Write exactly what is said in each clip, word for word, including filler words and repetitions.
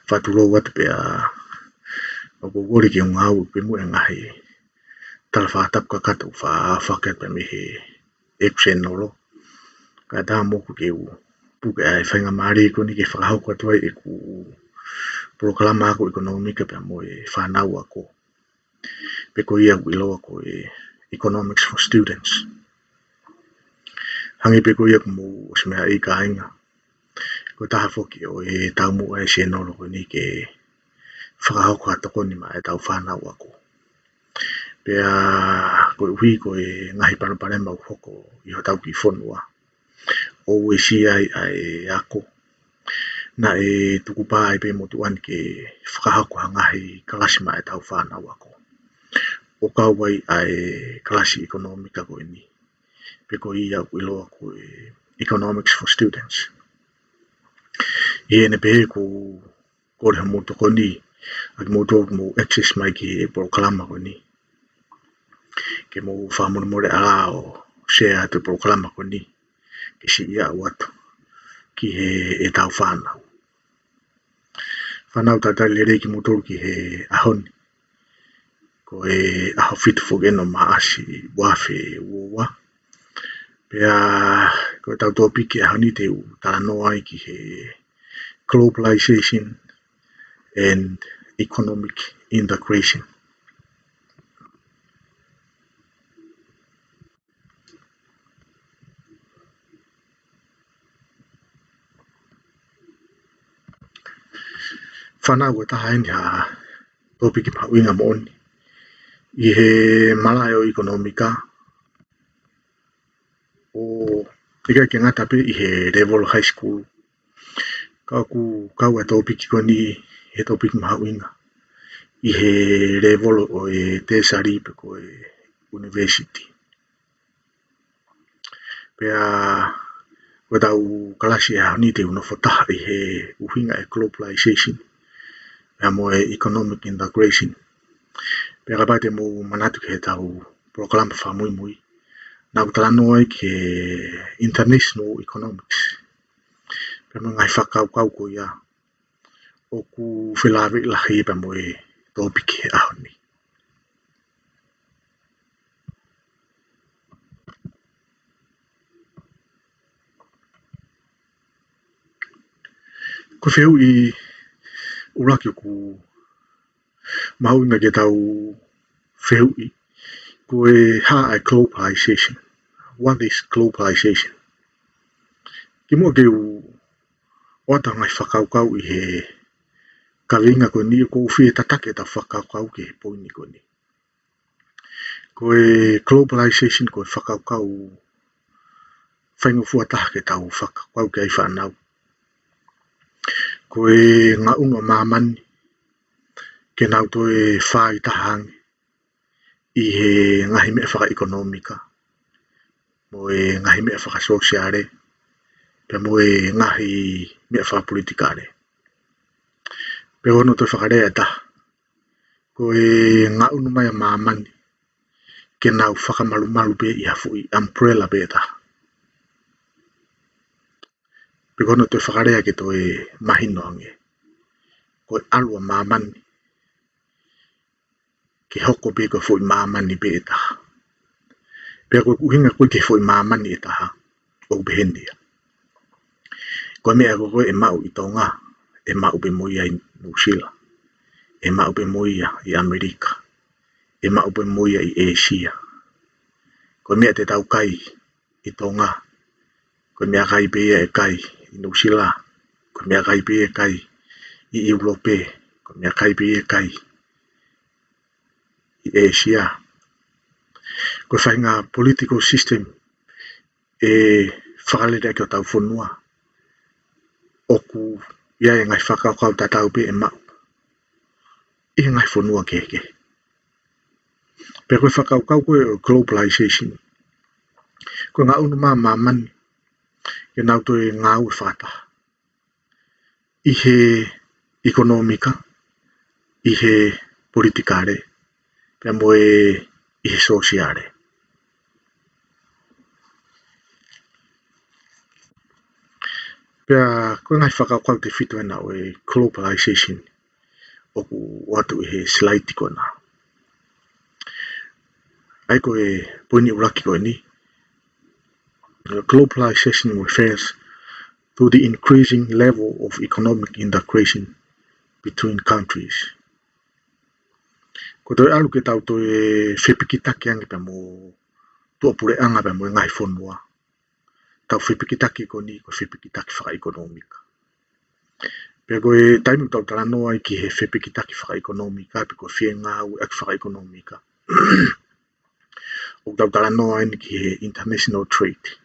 Fakatulou atu pea ʻoku ou kole ke u ngāueʻaki pē muʻa e ngaahi tala fakatapu kakato ʻoku faʻa fakahoko atu pē mei he ʻeku sēnolo. Kae ʻatā moʻoku ke u puke ʻa e faingamālie ko eni ke fakahoko atu ai ʻeku polokalama ako ʻekonōmika pea mo e fānau ako, pe ko ia ʻoku ʻiloa ko e Economics for Students. Hangē pē ko ia kuo mou ʻosi meaʻi, kāinga, ko e taha foki ʻo e taumuʻa e sēnolo ko eni ke fakahoko ha tokoni maʻa ʻetau fānau ako. Pea koeʻuhi ko e ngaahi palopalema ʻoku hoko ʻi hotau kiʻi fonua, ʻo uesia ai ʻa e ako, naʻe tukupā ai pē motuʻa ni ke fakahoko ha ngaahi kalasi maʻa ʻetau fānau ako, ʻo kau ai ʻa e kalasi ʻekonōmika ko eni, pe ko ia ʻoku ʻiloa ko e Economics for Students. ʻI heʻene pehē, ʻoku ou kole hoʻomou tokoni ʻa kimoutolu ʻoku mou access mai ki he polokalama ko eni, ke mou fakamolemole ʻalā ʻo share atu e polokalama ko eni ke siʻi aʻu atu ki heʻetau fānau. Fānau, talitali lelei kimoutolu ki he ʻaho ni. Ko e ʻaho fitu foki eni ʻo Maʻasi, ua afe ua ua. Pea ko ʻetau tōpiki ʻaho ni te u talanoa ai ki he globalization and economic integration. Fānau, ko e taha eni ha tōpiki mahuʻinga moʻoni ʻi he malaʻe ʻo e ʻekonōmika, ʻo ʻikai ke ngata pē ʻi he level high school, ka ʻoku kau ʻa e tōpiki ko eni he tōpiki mahuʻinga ʻi he level ʻo e tertiary pe ko e university. Pea ko ʻetau kalasi he ʻaho ni te u nofo taha ʻi he ʻuhinga e globalization pea mo e economic integration. Pea kapau te mou manatu ki heʻetau polokalama fakamuimui, naʻá ku talanoa ai ki he international economics pea mo e ngaahi fakakaukau ko ia ʻoku felāveʻi lahi pea mo e tōpiki he ʻaho ni. Ko e fehuʻi ʻuluaki ʻoku mahuʻinga ke tau fehuʻi, ko e hā ʻa e globalization? What is globalization? Kimuʻa ke u ʻoatu ha ngaahi fakakaukau ʻi he kaveinga ko eni, ʻoku ou fie tataki ʻetau fakakaukau ki he poini ko eni. Ko e globalization ko e fakakaukau faingofua taha ke tau fakakaukau ki ai, fānau. Ko e ngaʻunu ʻa māmani ke nau toe fāitaha ange ʻi he ngaahi meʻa fakaʻekonōmika, mo e ngaahi meʻa fakasōsiale, pea mo e ngaahi meʻa fakapolitikale. Pe ko hono toe fakalea ʻe taha, ko e ngaʻunu mai ʻa māmani ke nau fakamalumalu pē ʻi ha foʻi umbrella pē ʻe taha. Pe ko hono toe fakalea ke toe mahino ange, ko e ʻalu ʻa māmani ke hoko pē ko e foʻi māmani pē ʻe taha. Pea ko e ʻuhinga ko ē ki he foʻi māmani ʻe taha, ʻoku peheni ia. Ko e meʻa ko ē ʻe maʻu ʻi Tonga, ʻe maʻu pē mo ia ʻi Nuʻusila, ʻe maʻu pē mo ia ʻi ʻAmelika, ʻe maʻu pē mo ia ʻi ʻĒsia. Ko e meʻa te tau kai ʻi Tonga, ko e meʻakai pē ia ʻe kai ʻi Nuʻusila, ko e meʻakai pē ia ʻe kai ʻi ʻIulope, ko e meʻakai pē ia ʻe kai ʻi ʻĒsia. Ko e faʻahinga political system ʻe fakalele ʻaki hotau fonua, ʻoku ʻi ai e ngaahi fakakaukau tatau pē ʻe maʻu ʻi he ngaahi fonua kehekehe. Pea ko e fakakaukau ko ē ʻo e globalization, ko e ngaʻunu mai ʻa māmani ke nau toe ngāue fakataha ʻi he ʻekonōmika, ʻi he politikale, pea mo e ʻi he sōsiale. Pea ko e ngaahi fakakaukau tefito ena ʻo e globalization ʻoku ʻoatu ʻi he slide ko ena. ʻA ia ko e poini ʻuluaki ko eni, globalization refers to the increasing level of economic integration between countries. Ko e toe ʻalu ke tau toe fepikitaki ange pea mo tuʻapuleʻanga pea mo e ngaahi fonua. Tau fepikitaki ko eni, ko e fepikitaki fakaʻekonōmika. Pea ko e taimi ʻoku tau talanoa ai ki he fepikitaki fakaʻekonōmika, pe ko e fengāueʻaki fakaʻekonōmika, ʻoku tau talanoa eni ki he international trade,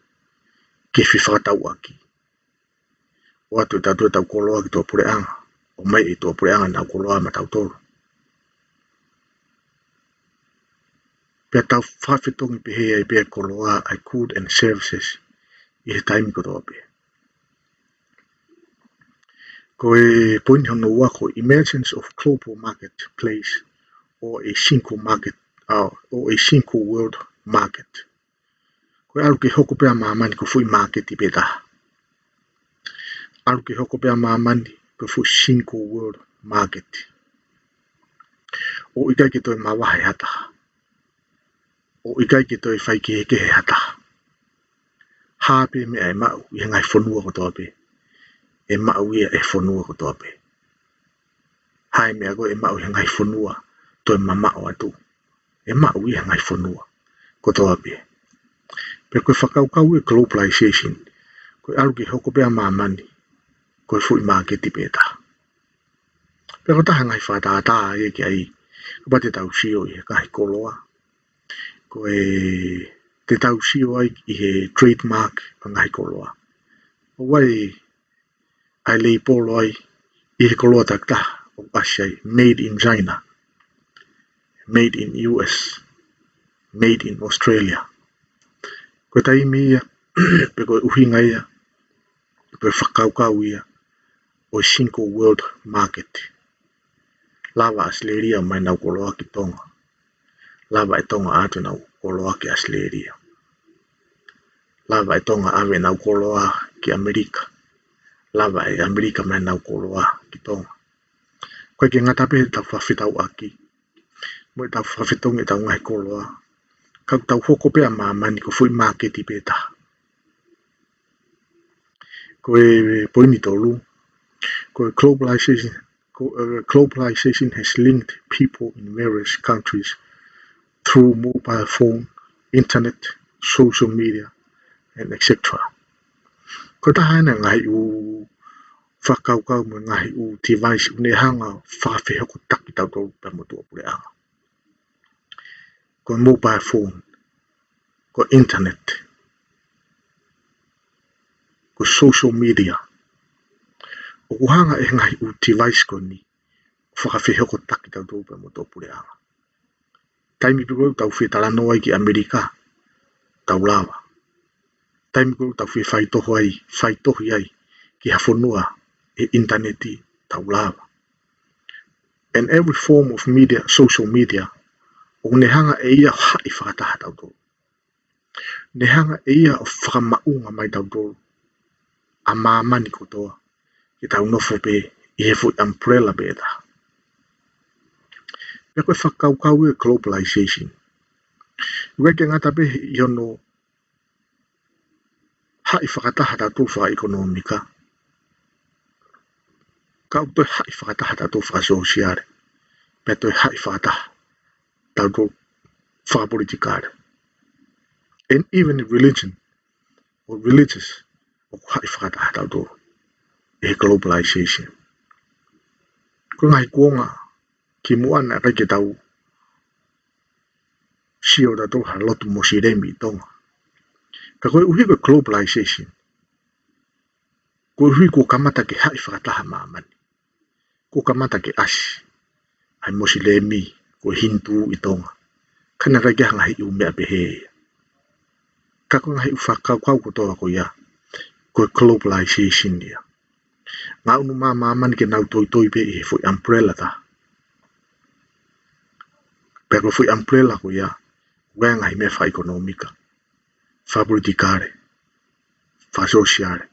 ki he fefakatauʻaki. ʻOatu ʻe tautolu ʻetau koloa ki tuʻapuleʻanga, ʻomai ʻe tuʻapuleʻanga ʻenau koloa maʻatautolu. Pea tau fakafetongi pehē ai pea koloa ʻa e goods and services ʻi he taimi kotoa pē. Ko e poini hono ua ko e emergence of global marketplace or a single market, uh, or a single world market. Ko e ʻalu ke hoko pē ʻa māmani ko e foʻi māketi pē taha. ʻAlu ke hoko pē ʻa māmani ko e foʻi single world market. ʻOku ʻikai ke toe mavahe ha taha. ʻOku ʻikai ke toe faikehekehe ha taha. Hā pē meʻa ʻe maʻu ʻi he ngaahi fonua kotoa pē, ʻe maʻu ia ʻe he fonua kotoa pē. Hā e meʻa ko ē ʻe maʻu ʻi he ngaahi fonua toe mamaʻo atu, ʻe maʻu ia ʻe he ngaahi fonua kotoa pē. Pea ko e fakakaukau ʻo e globalization, ko e ʻalu ke hoko pē ʻa māmani ko e foʻi māketi pē taha. Pea ko e taha e ngaahi fakatātā ia ki ai, kapau te tau sio ʻi he ngaahi koloa, ko e te tau sio ai ʻi he trademark ʻo e ngaahi koloa. ʻOku ʻi ai ʻa e leipolo ai ʻi he koloa takitaha ʻoku ʻasi ai made in China, made in U S, made in Australia. Ko e taimi ia, pe ko e ʻuhinga ia, pe ko e fakakaukau ia ʻo e single world market. Lava ʻAositelēlia ʻo ʻomai ʻenau koloa ki Tonga. Lava ʻe Tonga ʻoatu ʻenau koloa ki ʻAositelēlia. Lava ʻe Tonga ʻave ʻenau koloa ki ʻAmelika. Lava ʻe ʻAmelika ʻo ʻomai ʻenau koloa ki Tonga. ʻOku ʻikai ke ngata pē heʻetau fakafetauʻaki mo ʻetau fakafetongi ʻetau ngaahi koloa, ka ʻoku tau hoko pē ʻa māmani ko e foʻi māketi pē taha. Ko e poini tolu, ko e globalization, ko, uh, globalization has linked people in various countries through mobile phone, internet, social media, and et cetera. Ko e taha ena e ngaahi ʻū fakakaukau mo e ngaahi ʻū device ʻoku ne hanga ʻo fakafehokotaki tautolu pea mo tuʻapuleʻanga. Ko e mobile phone, ko e internet, ko e social media. ʻOku hanga ʻe he ngaahi ʻū device ko eni ʻo fakafehokotaki tautolu pea mo tuʻapuleʻanga. Taimi pē ko ē ʻoku tau fie talanoa ai ki ʻAmelika, tau lava. Taimi ko ē ʻoku tau fie faitohi ai, faitohi ai ki ha fonua ʻi he ʻinitaneti, tau lava. And every form of media, social media, ʻoku ne hanga ʻe ia ʻo haʻi fakataha tautolu. Ne hanga ʻe ia ʻo fakamaʻunga mai tautolu ʻa māmani kotoa, ke tau nofo pē ʻi he foʻi umbrella pē taha. Pea ko e fakakaukau ʻo e globalization, ʻoku ʻikai ke ngata pē ʻi hono haʻi fakataha tautolu fakaʻekonōmika, ka ʻoku toe haʻi fakataha tautolu fakasōsiale, pea toe haʻi fakataha tautolu fakapolitikale. And even religion, or religious, ʻoku haʻi fakataha tautolu ʻe he globalization. Ko e ngaahi kuonga kimuʻa naʻe ʻikai ke tau sio tautolu ha lotu Mosilemi ʻi Tonga. Ka koeʻuhi ko e globalization, koeʻuhi kuo kamata ke haʻi fakataha māmani, kuo kamata ke ʻasi ʻa e Mosilemi, ko e Hinitū ʻi Tonga. Ka naʻe ʻikai ke ʻi ai ha ngaahi ʻū meʻa pehē ia. Ka ko e ngaahi ʻū fakakaukau kotoa ko ia, ko e globalization ia. Ngaʻunu mai ʻa māmani ke nau toitoi pē ʻi he foʻi umbrella taha. Pea ko e foʻi umbrella ko ia, ʻoku ʻi ai e ngaahi meʻa fakaʻekonōmika, fakapolitikale, fakasōsiale,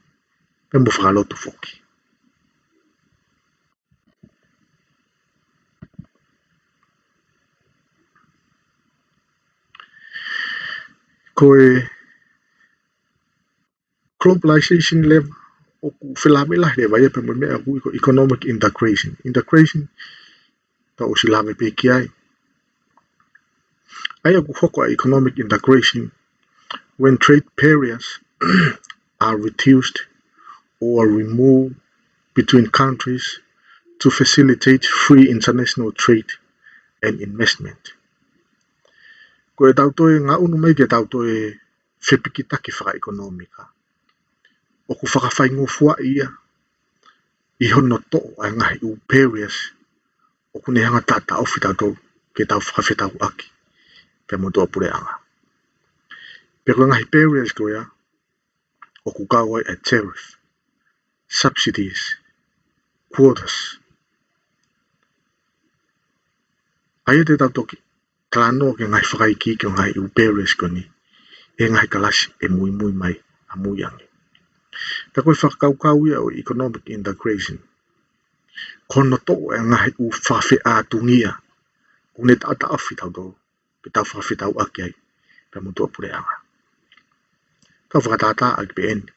pea mo fakalotu foki. Ko e globalization leva ʻoku felāveʻi lahi leva ia pea mo e meʻa ʻoku ui ko e economic integration. Integration, tau ʻosi lave pē ki ai. ʻA ia ʻoku hoko ʻa e economic integration when trade barriers are reduced or removed between countries to facilitate free international trade and investment. Ko e tau toe ngaʻunu mai ke tau toe fepikitaki fakaʻekonōmika, ʻoku fakafaingofuaʻi ia ʻi hono toʻo ʻa e ngaahi ʻū barriers ʻoku ne hanga ʻo taʻotaʻofi tautolu ke tau fakafetauʻaki pea mo e tuʻapuleʻanga. Pea ko e ngaahi barriers ko ia ʻoku kau ai ʻa e tariff, subsidies, quotas. ʻA ia te tau toki talanoa ki he ngaahi fakaikiiki ʻo e ngaahi ʻū barriers ko eni ʻi he ngaahi kalasi ʻe muimui mai ʻamui ange. Ka ko e fakakaukau ia ʻo e economic integration, ko hono toʻo ʻa e ngaahi ʻū fakafeʻātungia ʻoku ne taʻotaʻofi tautolu ke tau fakafetauʻaki ai pea mo e tuʻapuleʻanga. Tau fakatātā ʻaki pē eni.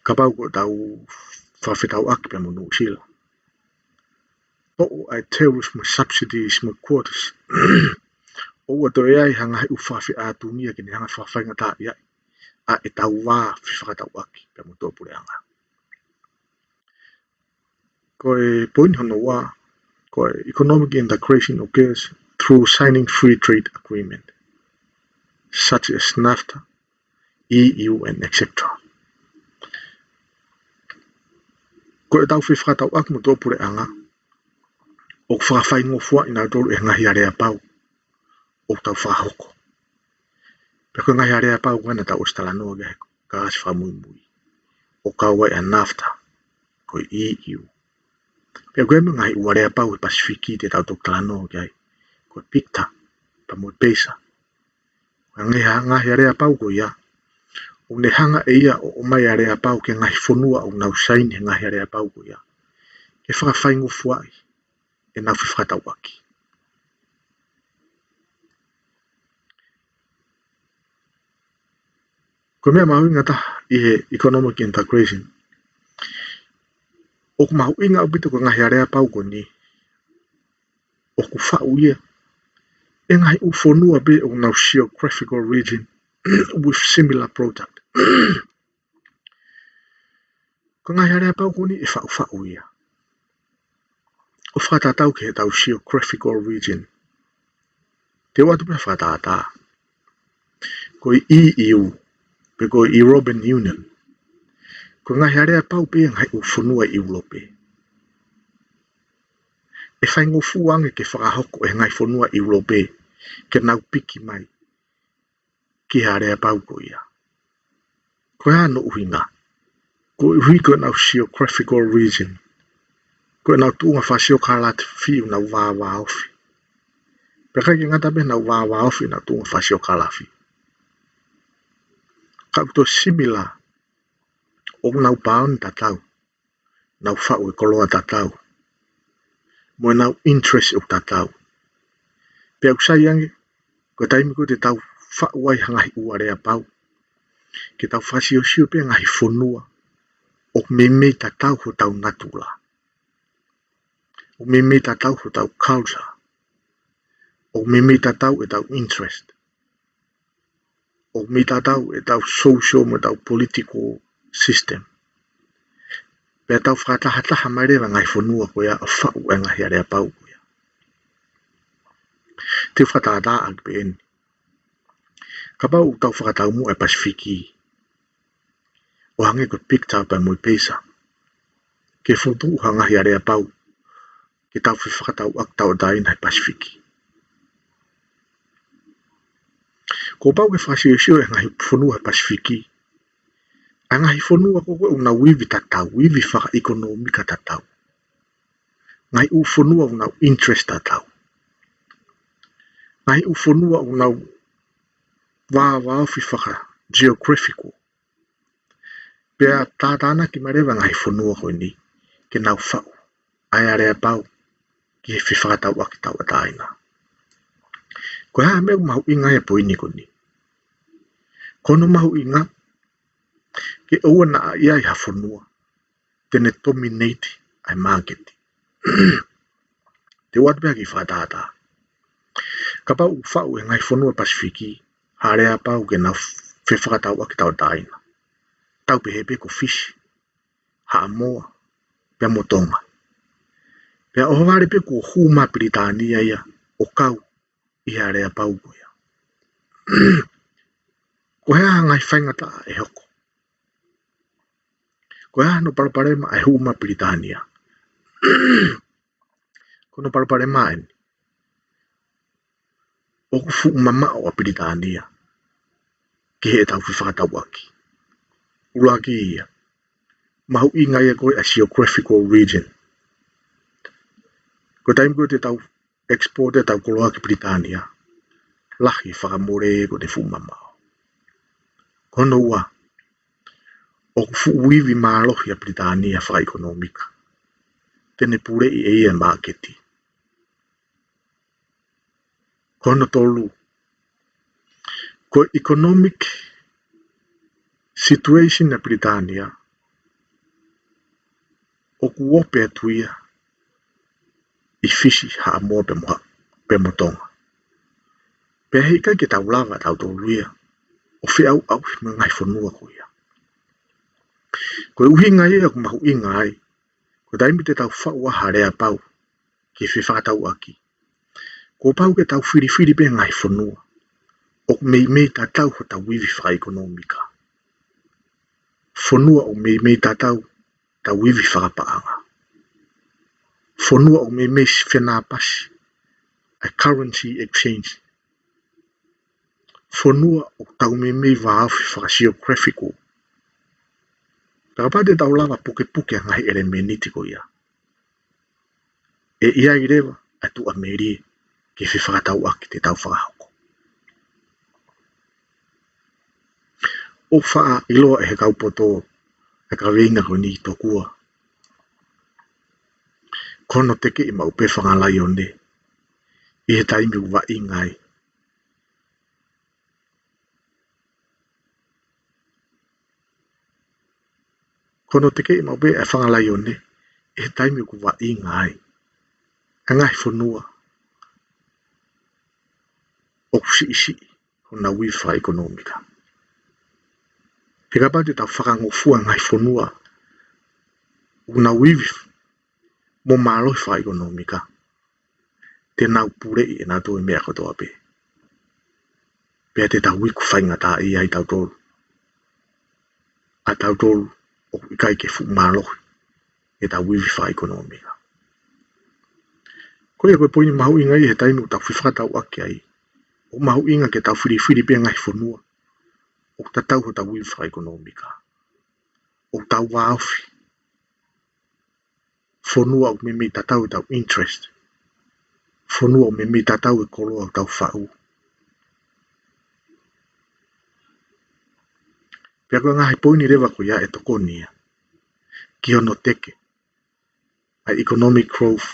Kapau ko ʻetau fakafetauʻaki pea mo Nuʻusila, toʻo ʻa e tariff mo e subsidies mo e quotas, ʻoua toe ʻi ai ha ngaahi ʻū fakafeʻātungia ke ne hanga ʻo fakafaingataʻaʻi ʻa ʻetau vā fefakatauʻaki pea mo e tuʻapuleʻanga. Ko e poini hono ua, ko e economic integration occurs through signing free trade agreement, such as NAFTA, E U, and et cetera. Ko ʻetau fefakatauʻaki mo e tuʻapuleʻanga, ʻoku fakafaingofuaʻi nautolu ʻe he ngaahi aleapau ʻoku tau fakahoko. Pea ko e ngaahi aleapau ko ena tau ʻosi talanoa ki ai he kalasi fakamuimui, ʻoku kau ai ʻa NAFTA, ko e E U. Pea ko e ngaahi ʻū aleapau he Pasifiki te tau toki talanoa ki ai, ko e PICTA pea mo e PACER. Ko e ngaahi, ngaahi aleapau ko ia, ʻoku ne hanga ʻe ia ʻo ʻomai aleapau ki he ngaahi fonua ʻoku nau saini he ngaahi aleapau ko ia ke fakafaingofuaʻi ʻenau fefakatauʻaki. Ko e meʻa mahuʻinga taha ʻi he economic integration, ʻoku mahuʻinga ʻaupito ko e ngaahi aleapau ko eni ʻoku faʻu ia ʻe he ngaahi ʻū fonua pē ʻoku nau geographical region with similar product. Ko e ngaahi aleapau ko eni ʻe faʻufaʻu ia ʻo fakatatau ki heʻetau geographical region. Te u ʻoatu pē ha fakatātā. Ko e E U, pe ko e European Union, ko e ngaahi aleapau pē ʻa e ngaahi ʻū fonua ʻi ʻIulope. ʻE faingofua ange ke fakahoko ʻe he ngaahi fonua ʻi ʻIulope ke nau piki mai ki he aleapau ko ia. Ko e hā hono ʻuhinga? Koeʻuhi ko ʻenau geographical region, ko ʻenau tuʻunga fakasiokalāfi ʻoku nau vāvāofi. Pea ʻikai ke ngata pē ʻenau vāvāofi ʻenau tuʻunga fakasiokalāfi, ka ʻoku toe similar ʻoku nau paoni tatau, nau faʻu e koloa tatau, mo ʻenau interest ʻoku tatau. Pea ʻoku sai ange, ko e taimi ko ē te tau faʻu ai ha ngaahi ʻū aleapau, ke tau fakasiosio pē ngaahi fonua ʻoku meimei tatau hotau natula, ʻoku meimei tatau hotau culture, ʻoku meimei tatau ʻetau interest, ʻoku meimei tatau ʻetau social mo ʻetau political system. Pea tau fakatahataha mai leva e ngaahi fonua ko ia ʻo faʻu e ngaahi aleapau ko ia. Te u fakatātā ʻaki pē eni. Kapau ʻoku tau fakataumuʻa e Pasifiki ʻo hangē ko e PICTA pea mo e PACER, ke fokotuʻu ha ngaahi aleapau ke tau fefakatauʻaki tauʻatāina he Pasifiki. Kuo pau ke fakasiosio e ngaahi fonua he Pasifiki, ʻa e ngaahi fonua ko ē ʻoku nau ivi tatau, ivi fakaʻekonōmika tatau, ngaahi ʻū fonua ʻoku nau interest tatau, ngaahi ʻū fonua ʻoku nau vāvāofi faka-geographical, Pea tātānaki mai leva e ngaahi fonua ko eni ke nau faʻu ʻa e aleapau ki he fefakatauʻaki tauʻatāina. Ko e hā e meʻa ʻoku mahuʻinga ai e poini ko eni? Ko hono mahuʻinga ke ʻoua naʻa ʻi ai ha fonua te ne dominate ʻa e māketi. Te u ʻoatu pē ha kiʻi fakatātā. Kapau ʻoku faʻu ʻe he ngaahi fonua Pasifiki ha aleapau ke nau fefakatauʻaki tauʻatāina, tau pehē pē ko Fisi, Haʻamoa, pea mo Tonga. Pea ʻohovale pē kuo hū mai ʻa Pilitānia ia ʻo kau ʻi he aleapau ko ia. Ko e hā e ngaahi faingataʻa ʻe hoko? Ko e hā hono palopalema ʻa e hū mai ʻa Pilitānia? Ko hono palopalema eni, ʻoku fuʻu mamaʻo ʻa Pilitānia ki heʻetau fefakatauʻaki. ʻUluaki ia, mahuʻinga ia ko e geographical region. Ko e taimi ko ē te tau export ʻetau koloa ki Pilitānia, lahi e fakamole ko ʻene fuʻu mamaʻo. Ko hono ua, ʻoku fuʻu ivi mālohi ʻa Pilitānia fakaʻekonōmika. Te ne puleʻi ʻe ia e māketi. Ko hono tolu, ko e economic situation ʻa Pilitānia ʻoku ope atu ia ʻi Fisi, Haʻamoa pea mo, pea mo Tonga. Pea heʻikai ke tau lava ʻe tautolu ia ʻo feʻauʻauhi mo e ngaahi fonua ko ia. Ko e ʻuhinga ia ʻoku mahuʻinga ai, ko e taimi te tau faʻu ha aleapau ki he fefakatauʻaki, kuo pau ke tau filifili pē ngaahi fonua ʻoku meimei tatau hotau ivi fakaʻekonōmika. Fonua ʻoku meimei tatau hotau ivi fakapaʻanga. Fonua ʻoku meimei fenāpasi ʻa e currency exchange. Fonua ʻoku tau meimei vāofi fakageographical. Pea kapau te tau lava pukepuke ʻa e ngaahi ʻelemēniti ko ia, ʻe ʻi ai leva ʻa e tuʻamelie ki he fefakatauʻaki te tau fakahoko. ʻOku faʻa ʻiloa ʻe he kau poto e kaveinga ko eni tokua: Ko hono tekeʻi maʻu pē e fanga laione ʻi he taimi ʻoku vaʻinga ai. Ko hono tekeʻi maʻu pē e fanga laione ʻi he taimi ʻoku vaʻinga ai. E ngaahi fonua ʻoku siʻisiʻi honau ivi fakaʻekonōmika. He kapau te tau fakangofua e ngaahi fonua ʻoku nau ivi mo mālohi fakaʻekonōmika, te nau puleʻi ʻe nautolu e meʻa kotoa pē. Pea te tau iku faingataʻaʻia ai tautolu, ʻa tautolu ʻoku ʻikai ke fuʻu mālohi ʻetau ivi fakaʻekonōmika. Ko ia ko e poini mahuʻinga ia he taimi ʻoku tau fefakatauʻaki ai. ʻOku mahuʻinga ke tau filifili pē ngaahi fonua ʻoku tatau hotau ivi fakaʻekonōmika, ʻoku tau vāofi. Fonua ʻoku meimei tatau ʻetau interest. Fonua ʻoku meimei tatau e koloa ʻoku tau faʻu. Pea ko e ngaahi poini leva ko ia ʻe tokoni ia ki hono teke ʻa e economic growth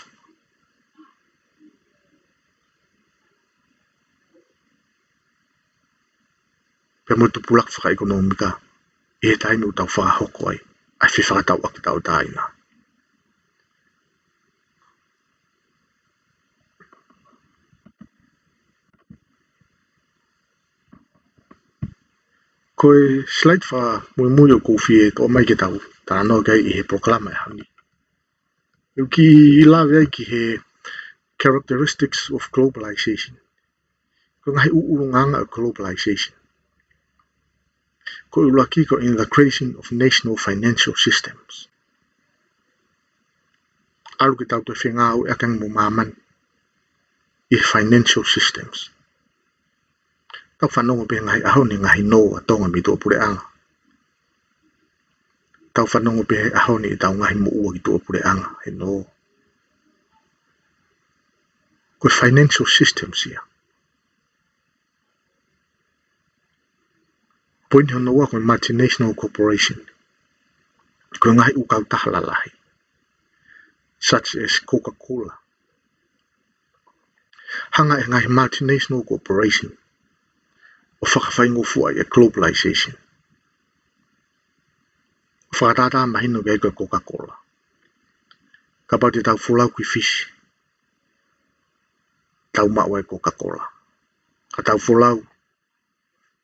pea mo e tupulaki fakaʻekonōmika ʻi he taimi ʻoku tau fakahoko ai ʻa e fefakatauʻaki tauʻatāina. Ko e slide fakamuimui ʻoku ou fie toʻo mai ke tau talanoa ki ai ʻi he polokalama he ʻaho ni, ʻoku lave ai ki he characteristics of globalization. Ko e ngaahi ʻulungaanga ʻo e globalization. Ko e ʻuluaki ko e integration of national financial systems. ʻAlu ke tau toe fengāueʻaki ange mo māmani ʻi he financial systems. Tau fanongo pē he ngaahi ʻaho ni ngaahi nō ʻa Tonga mei tuʻapuleʻanga. Tau fanongo pē he ʻaho ni ʻetau ngaahi moʻua ki tuʻapuleʻanga he nō. Ko e financial systems ia. Poini hono ua ko e multinational corporation. ko e ngaahi ʻū kautaha lalahi, such as Coca-Cola. Hanga ʻe he ngaahi multinational corporation ʻo fakafaingofua ʻa e globalization. ʻO fakatātā mahino ki ai ko e Coca-Cola. Kapau te tau folau ki Fisi, tau maʻu ʻa e Coca-Cola. Ka tau folau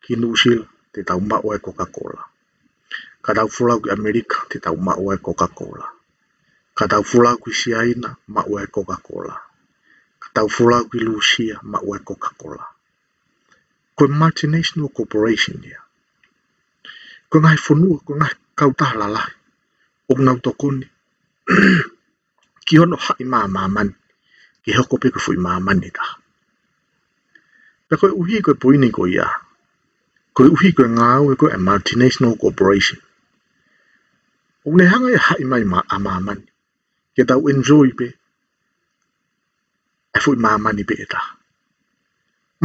ki Nuʻusila, te tau maʻu ʻa e Coca-Cola. Ka tau folau ki ʻAmelika, te tau maʻu ʻa e Coca-Cola. Ka tau folau ki Siaina, maʻu ʻa e Coca-Cola. Ka tau folau ki Lūsia, maʻu ʻa e Coca-Cola. Ko e multinational corporation ia. Ko e ngaahi fonua, ko e ngaahi kautaha lalahi ʻoku nau tokoni ki hono haʻi mai ʻa māmani ke hoko pē ko e foʻi māmani ʻe taha. Pea koeʻuhi ko e poini ko ia, koeʻuhi ko e ngāue ko ē ʻa e multinational corporation, ʻoku ne hanga ia ʻo haʻi mai mā-, ʻa māmani ke tau enjoy pē ʻa e foʻi māmani pē ʻe taha.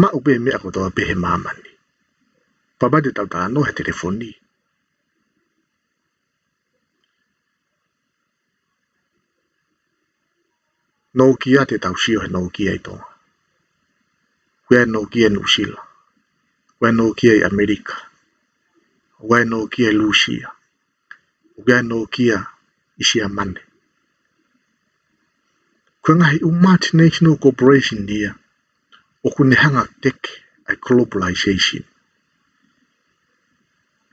Maʻu pē meʻa kotoa pē he māmani. Pea kapau te tau talanoa he telefoni, Nokia, te tau sio he Nokia ʻi Tonga. ʻOku ʻi ai e Nokia ʻi Nuʻusila. ʻOku ʻi ai e Nokia ʻi ʻAmelika. ʻOku ʻi ai e Nokia ʻi Lūsia. ʻOku ʻi ai e Nokia ʻi Siamane. Ko e ngaahi ʻū multinational corporation ia ʻoku ne hanga ʻo teke ʻa e globalization.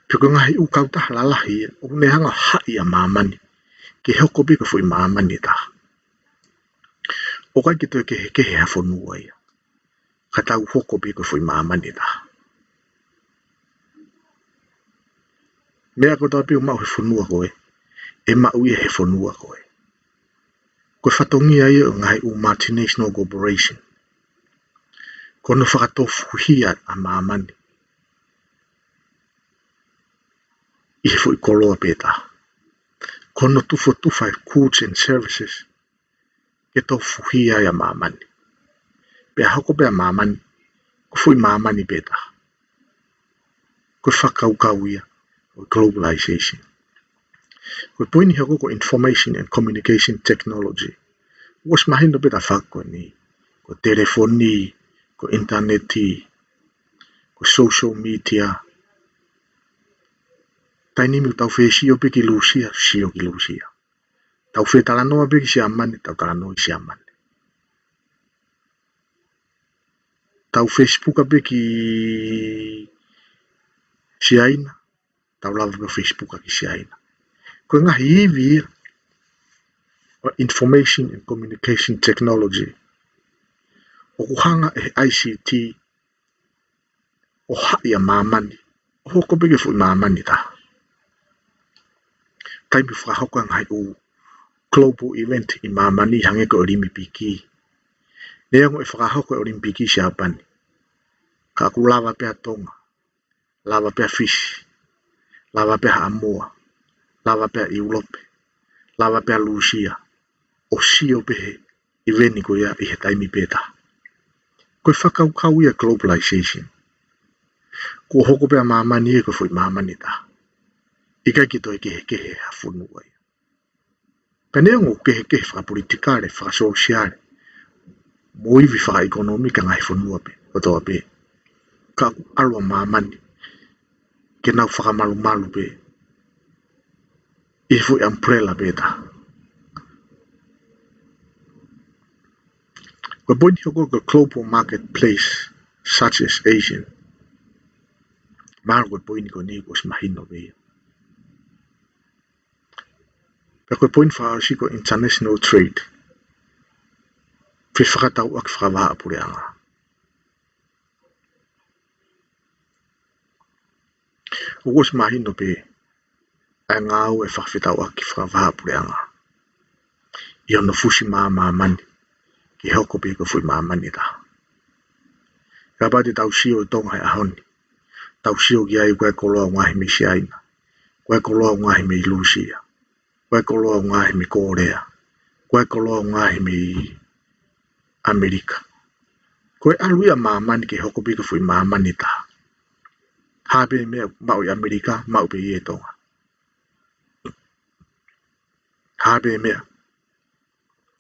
Pea ko e ngaahi ʻū kautaha lalahi ia ʻoku ne hanga ʻo haʻi ʻa māmani ke hoko pē ko e foʻi māmani ʻe taha. ʻOku ʻikai ke toe kehekehe ha fonua ia, ka tau hoko pē ko e foʻi māmani ʻe taha. Meʻa kotoa pē ʻoku maʻu he fonua ko ē, ʻe maʻu ia he fonua ko ē. Ko e fatongia ia ʻo e ngaahi ʻū multinational corporation, ko hono fakatofuhia ʻa māmani ʻi he foʻi koloa pē ʻe taha. Ko hono tufotufa e goods and services ke tofuhia ai ʻa māmani. Pea hoko pē ʻa māmani ko e foʻi māmani pē ʻe taha. Ko e fakakaukau ia ʻo e globalization. Ko e poini hoko ko e information and communication technology. ʻOsi mahino pē tafaʻaki ko eni, ko e telefoni, ko e ʻinitaneti, ko e social media. Taimi ni ʻoku tau fie sio pē ki Lūsia, sio ki Lūsia. Tau fie talanoa pē ki Siamane, tau talanoa ki Siamane. Tau Facebook pē ki Siaina, tau lava pē ʻo Facebook ki Siaina. Ko e ngaahi ivi ia ʻo e information and communication technology ʻoku hanga ʻe he I C T ʻo haʻi ʻa māmani ʻo hoko pē ko e foʻi māmani ʻe taha. Taimi ʻoku fakahoko ai e ngaahi ʻū global event ʻi māmani, hangē ko e ʻOlimipiki. Neongo ʻe fakahoko e ʻOlimipiki ʻi Siapani, ka ʻoku lava pē ʻa Tonga, lava pē ʻa Fisi, lava pē ʻa Haʻamoa, lava pē ʻa ʻIulope, lava pē ʻa Lūsia, ʻo sio pē he event ko ia ʻi he taimi pē ʻe taha. Ko e fakakaukau ia globalization. Kuo hoko pē ʻa māmani ia ko e foʻi māmani ʻe taha. ʻIkai ke toe kehekehe ha fonua ia. Pea neongo ʻoku kehekehe fakapolitikale, fakasōsiale, mo e ivi fakaʻekonōmika ʻa e ngaahi fonua pē kotoa pē, ka ʻoku ʻalu ʻa māmani ke nau fakamalumalu pē ʻi he foʻi umbrella pē ʻe taha. Ko e poini hoko ko e global marketplace, such as Asian. Mahalo ko e poini ko eni kuo ʻosi mahino pē ia. Pea ko e poini fakaʻosi ko e international trade. Fefakatauʻaki fakavahaʻapuleʻanga. ʻOku ʻosi mahino pē ʻa e ngāue fakafetauʻaki fakavahaʻapuleʻanga ʻi hono fusi mai ʻa māmani ke hoko pē ko e foʻi māmani ʻe taha. Kapau te tau sio ʻi Tonga he ʻaho ni, tau sio ki ai, ko e koloa ʻoku ngaohi mei Siaina, ko e koloa ʻoku ngaohi mei Lūsia, ko e koloa ʻoku ngaohi mei Kōlea, ko e koloa ʻoku ngaohi mei ʻAmelika. Ko e ʻalu ia ʻa māmani ke hoko pē ko e foʻi māmani ʻe taha. Hā pē meʻa maʻu ʻi ʻAmelika, maʻu pē ia ʻi Tonga. Hā pē meʻa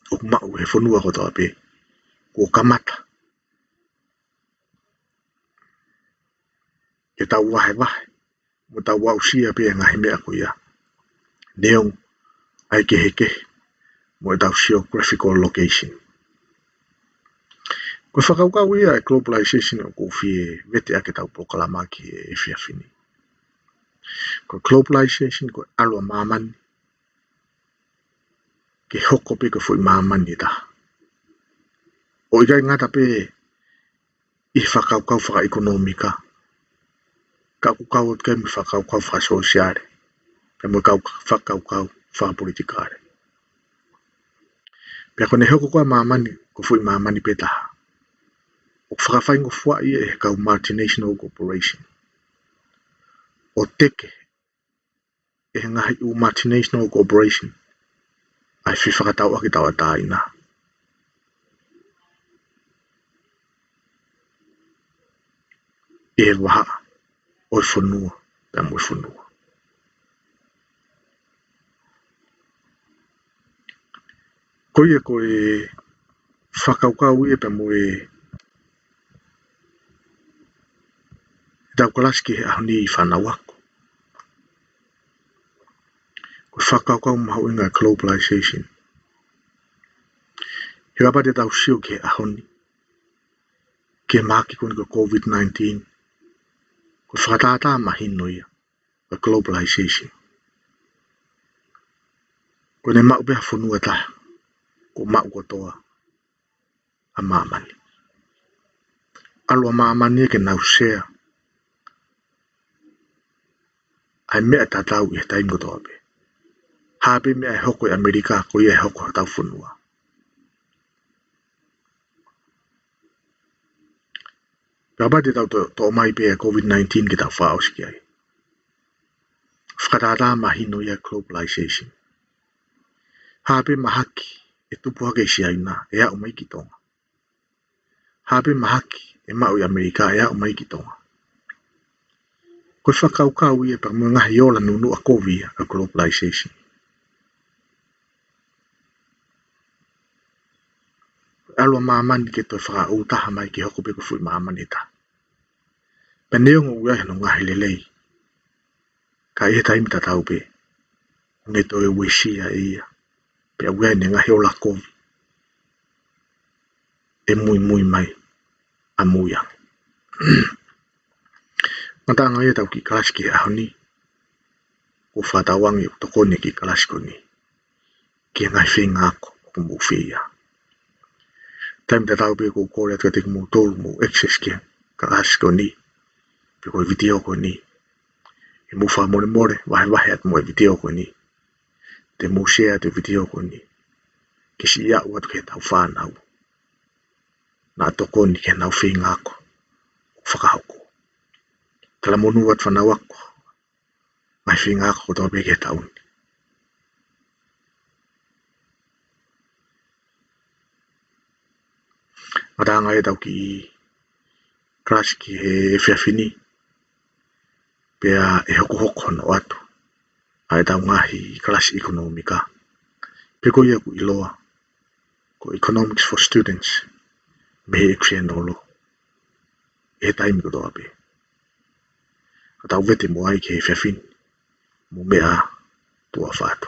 ʻoku maʻu he fonua kotoa pē, kuo kamata ke tau vahevahe mo tau aʻusia pē e ngaahi meʻa ko ia, neongo ʻa e kehekehe mo ʻetau geographical location. Ko e fakakaukau ia e globalization ʻoku ou fie vete ʻaki ʻetau polokalama ki he efiafi ni. Ko e globalization ko e ʻalu ʻa māmani ke hoko pē ko e foʻi māmani ʻe taha. ʻO ʻikai ngata pē ʻi he fakakaukau fakaʻekonōmika, ka ʻoku kau atu ki ai mo e fakakaukau fakasōsiale, pea mo e kau-, fakakaukau fakapolitikale. Pea ko ʻene hoko ko ē ʻa māmani ko e foʻi māmani pē taha, ʻoku fakafaingofuaʻi ʻe he kau multinational corporation ʻo teke ʻe he ngaahi ʻū multinational corporation ʻa e fefakatauʻaki tauʻatāina ʻi he vahaʻa ʻo e fonua pea mo e fonua. Ko ia ko e fakakaukau ia pea mo e ʻetau kalasi ki he ʻaho ni, fānau ako. Ko e fakakaukau mahuʻinga e globalization. He kapau te tau sio ki he ʻaho ni, ki he mahaki ko eni ko e COVID nineteen, ko e fakatātā mahino ia ʻo e globalization. Ko ʻene maʻu pē ha fonua ʻe taha, kuo maʻu kotoa ʻa māmani. ʻAlu ʻa māmani ia ke nau share ʻa e meʻa tatau ʻi he taimi kotoa pē. Hā pē meʻa ʻe hoko ʻi ʻAmelika, ko ia ʻe hoko ʻi hotau fonua. Kapau te tau to-, toʻo mai pē ʻa e COVID nineteen ke tau fakaʻosi ki ai, fakatātā mahino ia e globalization. Hā pē mahaki ʻe tupu hake ʻi Siaina ʻe aʻu mai ki Tonga. Hā pē mahaki ʻe maʻu ʻi ʻAmelika ʻe aʻu mai ki Tonga. Ko e fakakaukau ia pea mo e ngaahi ola nunuʻa kovi ia ʻa e globalization. ʻAlu ʻa māmani ke toe fakaʻūtaha mai ke hoko pē ko e foʻi māmani ʻe taha. Pea neongo ʻoku ʻi ai hono ngaahi lelei, ka ʻi he taimi tatau pē, ʻoku ne toe uesia ʻe ia, pea ʻoku ʻi ai ʻene ngaahi ola kovi ʻe muimui mai ʻamui ange. Ngataʻanga ia ʻetau kiʻi kalasi ki he ʻaho ni, ʻoku ou fakatauange ʻoku tokoni e kiʻi kalasi ko eni ki he ngaahi feinga ako ʻoku mou fai. Taimi tatau pē ʻoku ou kole atu kiate kimoutolu mou access ki he kalasi ko eni, pe ko e vitiō ko eni, ʻe mou fakamolemole vahevahe atu mo e vitiō ko eni. Te mou share atu e vitiō ko eni ke siʻi aʻu atu ki heʻetau fānau, naʻa tokoni ki heʻenau feinga ako ʻoku fakahoko. Talamonū atu fānau ako, ngaahi feinga ako kotoa pē ki he taʻu ni. Ngataʻanga ia ʻetau kiʻi kalasi ki he efiafi ni, pea ʻe hokohoko hono ʻoatu ʻa ʻetau ngaahi kalasi ʻekonōmika, pe ko ia ʻoku ʻiloa ko e Economics for Students, mei he ʻEiki Senolo, ʻi he taimi kotoa pē. Ka tau vete mo ai ki he efiafi ni, mou meʻa ā, tuʻa ʻofa atu.